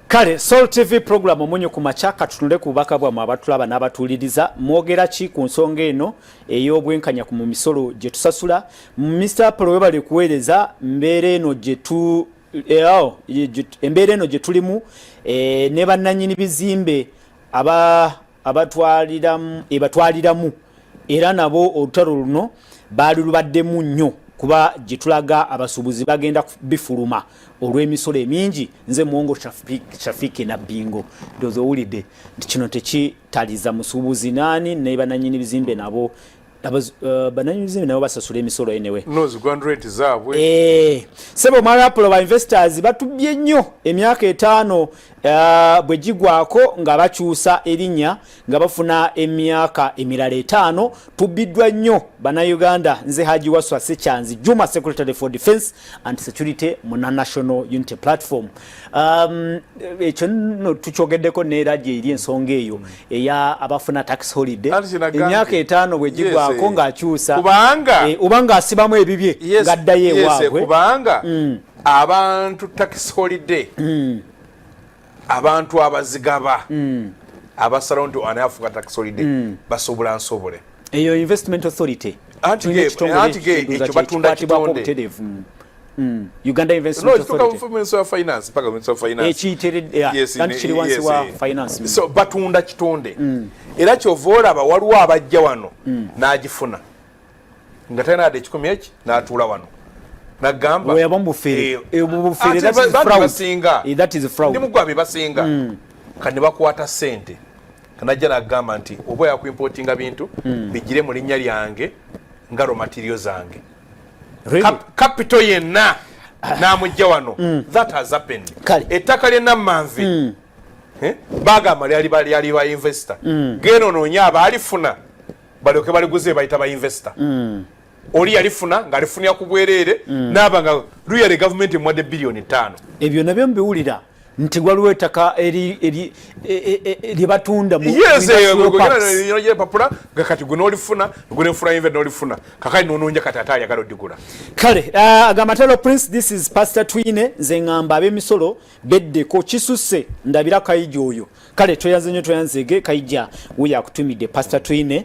Kale, Sol TV program Omunyo ku Makya. Katunule ku bubaka bwammwe abatulaba n'abatuuliriza. Mwogera ki ku nsonga eno ey'obwenkanya ku mu misolo gye tusasula? Mr Apollo, webale kuweereza. Mbeera eno gye tu oh, embeera eno gye tulimu ne bannannyini bizimbe aba abatwaliramu ebatwaliramu, era nabo olutalo luno baali lubaddemu nnyo, kuba gye tulaga abasuubuzi bagenda bifuluma olw'emisolo emingi. Nze Mwongo Shafiki na Bingo. Ndowooza owulidde nti kino tekitaliza musuubuzi naani ne bannannyini bizimbe nabo, bannannyini bizimbe nabo basasula emisolo anyway. Nozi ground rate zaabwe. Sebo mwami Apollo, ba investors batubye nnyo. Emyaka 5 bwe gigwako nga bakyusa erinnya nga bafuna emyaka emirala 5. Tubbiddwa nnyo Bannayuganda. Nze Haji Waswa Sekyanzi Juma, Secretary for Defense and Security mu National Unity Platform. Ekyo nno tukyogeddeko neera gye eri ensonga eyo eya abafuna tax holiday. Anti kinagambye. Emyaka 5 bwe gigwako Yes. ng'akyusa Kubanga oba ng'asibamu ebibye ng'addayo ewaabwe. Kubanga abantu tax holiday, abantu abazigaba abasalawo nti ani afuka tax holiday basobola nsobole. Eyo Investment Authority. Anti Tulina ekitongole anti ekitunduza ekyo batunda kikwatibwako kitonde. obutereevu. Uganda No, Investment kituuka Authority. mu Ministry of Finance, paka Ministry of Finance. Ekiyiteredde, yeah, anti kiri wansi wa finance. So batunda kitonde, era kyova olaba waliwo abajja wano n'agifuna nga talina yadde 100 eki, n'atuula wano nagamba Oyo aba mu bufere. Mu bufere, Ate that is bangi fraud. basinga. That is fraud. Ndi mugwa be basinga kati ne bakwata sente, kanajja nagamba nti oba yakuimportinga bintu bigire mu linnya lyange nga raw material zange. Really? Capital yenna n'amujja wano. That has happened. Kale. Ettaka ly'enammanvi, bagamba lyali ba investor. Genda onoonye abaalifuna balyoke baliguze, bayita ba investor. Oli yalifuna ng'alifunira ku bwereere, naaba nga luyale gavumenti emuwadde biliyoni 5. Ebyo nabyo mbiwulira nti waliwo ettaka lye batunda mu Yes, industrial parks. Papula nga kati gwe n'olifuna, gwe nefuna inve n'olifuna, kakali n'onoonya kati ate ayagala odigula. Kale, agamba telo Prince, this is Pastor Twine. Nze ŋŋamba ab'emisolo beddeko, kisusse. Ndabira Kaija oyo. Kale, tweyanze nnyo, tweyanzege. Kaija wuyo akutumidde, Pastor Twine.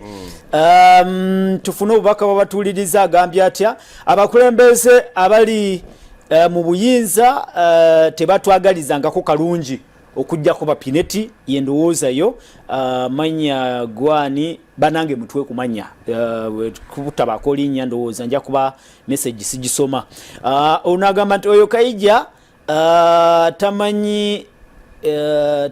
Tufune obubaka bwabatuuliriza. Agambye atya? Abakulembeze abali mu buyinza tebatwagalizangako kalungi okugjako bapineti. Yendowoozayo. Manya gwani banange mutwe kumanya kutabako linnya, ndowooza nja kuba message sigisoma. Ono agamba nti oyo Kaija tamanyi,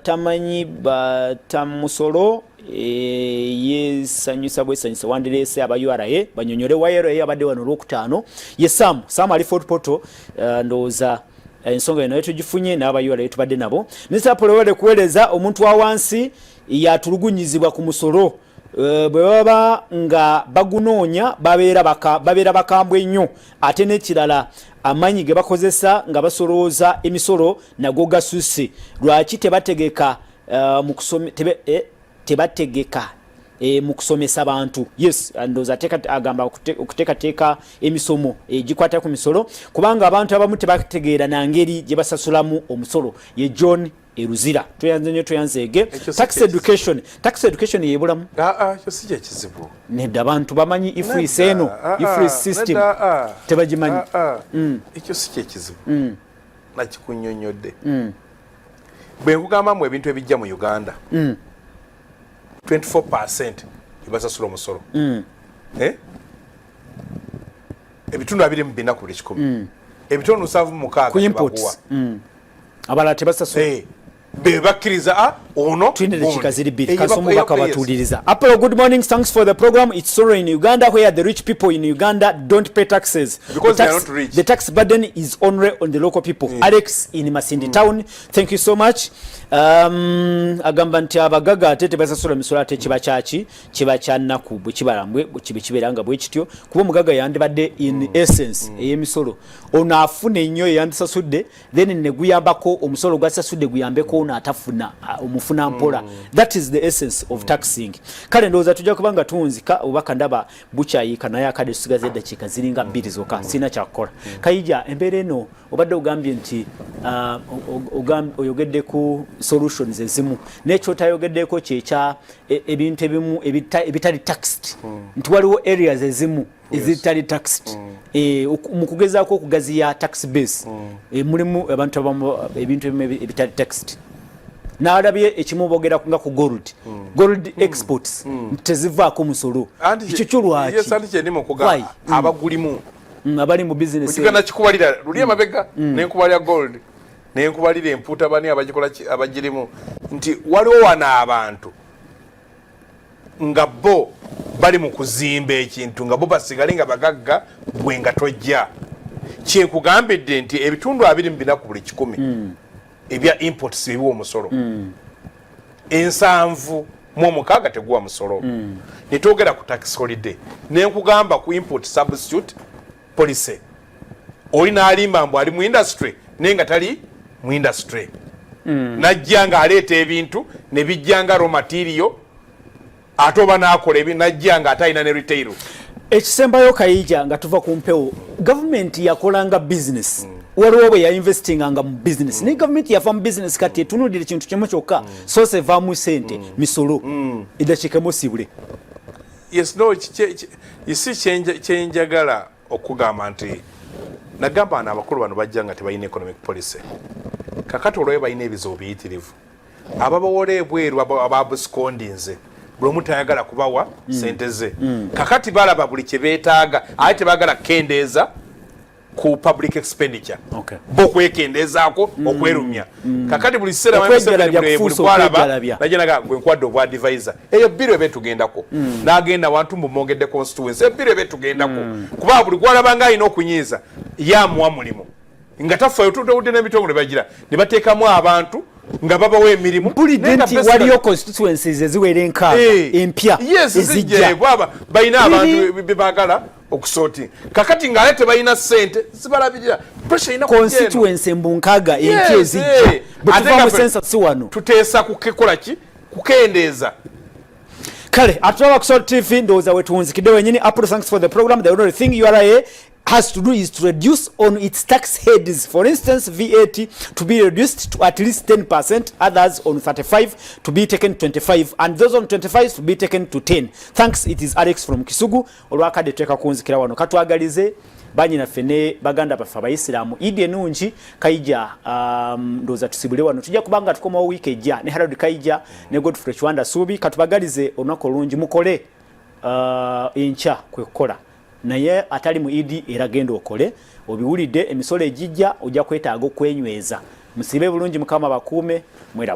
tamanyi batamusolo. Yesanyusa bwesanyusa. Wandireese aba URA banyonyole wa URA abadde wano olwokutaano. Ye Sam, Sam ali Fort Portal. Ndowooza ensonga eno naye tugifunye n'aba URA tubadde nabo. Mr Polowere kuweereza omuntu wa wansi yatulugunyizibwa ku musolo. Bwe baba nga bagunoonya babeera bakambwe nnyo, ate n'ekirala amanyi ge bakozesa nga basolooza emisolo nago gasusse. Lwaki tebategeka tebategeka mu kusomesa bantu? Yes, ndowooza agamba okuteekateeka emisomo egikwata ku misolo, kubanga abantu abamu tebategeera na ngeri gye basasulamu omusolo. Ye John Eruzira, tweyanze nnyo, tweyanzeege. Tax education, tax education yebulamu. Ekyo si kyekizibu. Nedda, abantu bamanyi IFRS eno, IFRS system tebagimanyi. Ekyo si kyekizibu. Nakikunyonyodde bwe nkugambamu ebintu ebijja mu Uganda, 24 ebasasula omusolo. Eh? Ebitundu 24 ku buli 100, ebitundu 76 ku imports. Abalala tebasasula. Eh, be bakkiriza ono Tulina gundi. Dakiika ziri 2. Eh, Kasoma obubaka batuuliriza. Apollo, good morning, thanks for the program. It's sorrow in Uganda where the rich people in Uganda don't pay taxes. Because the they are tax, not rich. The tax burden is only on the local people. Alex in Masindi town, thank you so much. Agamba nti abagaga ate tebasasula misolo, ate kiba kyaki? Kiba kya nnaku bwe kibala mbwe kibe kibeera nga bwe kityo, kuba omugaga yandibadde in essence ey'emisolo ono afuna ennyo yandisasudde, then ne guyambako omusolo gwasasudde guyambeko ono atafuna, omufuna mpola. That is the essence of taxing. Kale ndowooza tujja kuba nga tuwunzika, obubaka ndaba bukyayiika, naye akadde tusigaza eddakiika ziringa 2 zokka, sirina kyakukola. Kayija, embeera eno obadde ogambye nti oyogedde ku solutions ezimu, naye kyotayogeddeko kyekya ebintu ebimu ebitali taxed, nti waliwo areas ezimu ezitali taxed. Mu kugezaako okugaziya tax base, mulimu abantu abamu ebintu ebimu ebitali taxed. Nalabye ekimu boogera nga ku gold exports nti tezivaako musolo. Anti Ekyo kyo lwaki? Yes, anti kyendimu Why? okugamba abagulimu Abali mu business. Okiganda kikubalira luli emabega, nenkubalira gold, nenkubalira empuuta, bani abagikola abagirimu, nti waliwo wano abantu nga bo bali mu kuzimba ekintu nga bo basigale nga bagagga, gwe nga tojja. Kyekugambidde nti ebitundu 24 ku buli 100 ebya imports ebiwa omusolo, 76 teguwa musolo. Netwogera ku tax holiday, nenkugamba ku import substitute policy, oli n'alimba mbu ali mu industry naye nga tali mu industry, najja ng'aleeta ebintu ne bijja nga raw material, ate oba n'akola ebi najja nga ate alina ne retail. Ekisembayo, Kayija, nga tuva ku mpewo, gavumenti yakolanga business, waliwo bwe yainvestinganga mu business, naye gavumenti yava mu business, kati etunuulira ekintu kimu kyokka, source evaamu sente, misolo. Eddakiika osiibule. Yes, no, you see, kyenjagala okugamba nti nagamba bano abakulu bano bajja nga tebalina economic policy. Kakati olwayo balina ebizibu biyitirivu, ababawola ebweru ababuscondinze, buli omu tayagala kubawa sente ze. Kakati balaba buli kye beetaaga, ate tebaagala kukendeeza ku public expenditure, bo kwekendeezaako okwerumya. Kakati buli kiseera Okwejalabya, buli kufuusa kwalaba okwejalabya. najja gwe nkwadde obwa advisor, eyo biro ebe tugendako, n'agenda wantu mbumongedde constituency, ebiro ebe tugendako, kuba buli gwalaba nga alina okunyiiza yamuwa mulimu nga tafayo. Tutawudde n'ebitongole bagira ne bateekamu abantu nga babawa emirimu. Mpulidde Naye nga nti basically- waliyo constituencies eziwera 60 empya Yes, ezijja. zijja bwaba balina Really? abantu be baagala okusorting. Kakati ng'ate tebalina ssente zibalabirira, pressure erina kujja eno. Constituency mbu 60 empya Yes, ezijja. Bwe Ate tuva nga mu census wano tuteesa kukola ki? Kukendeeza. Kale atulaba ku Salt TV, ndowooza wetuwunzikidde wenyini. Apple, thanks for the program. The only thing URA has to do is to reduce on its tax heads, for instance VAT to be reduced to at least 10%, others on 35 to be taken 25, and those on 25 to be taken to 10. Thanks, it is Alex from Kisugu. Olwakadde tuteeka kuwunzikira wano, katwagalize banyinaffe ne baganda baffe abayisiraamu Idi ennungi. Kaija, ndowooza tusibule wano, tujja kubanga tukomawo wiiki ejja ne Harold Kaija ne Godfrey Kiwanda Suubi. Katubagalize olunaku olungi, mukole enkya kwe kukola, naye atali mu Idi era genda okole. Obiwulidde, emisolo egijja ojja kwetaaga okwenyweza. Musibe bulungi, Mukama bakuume, mweraba.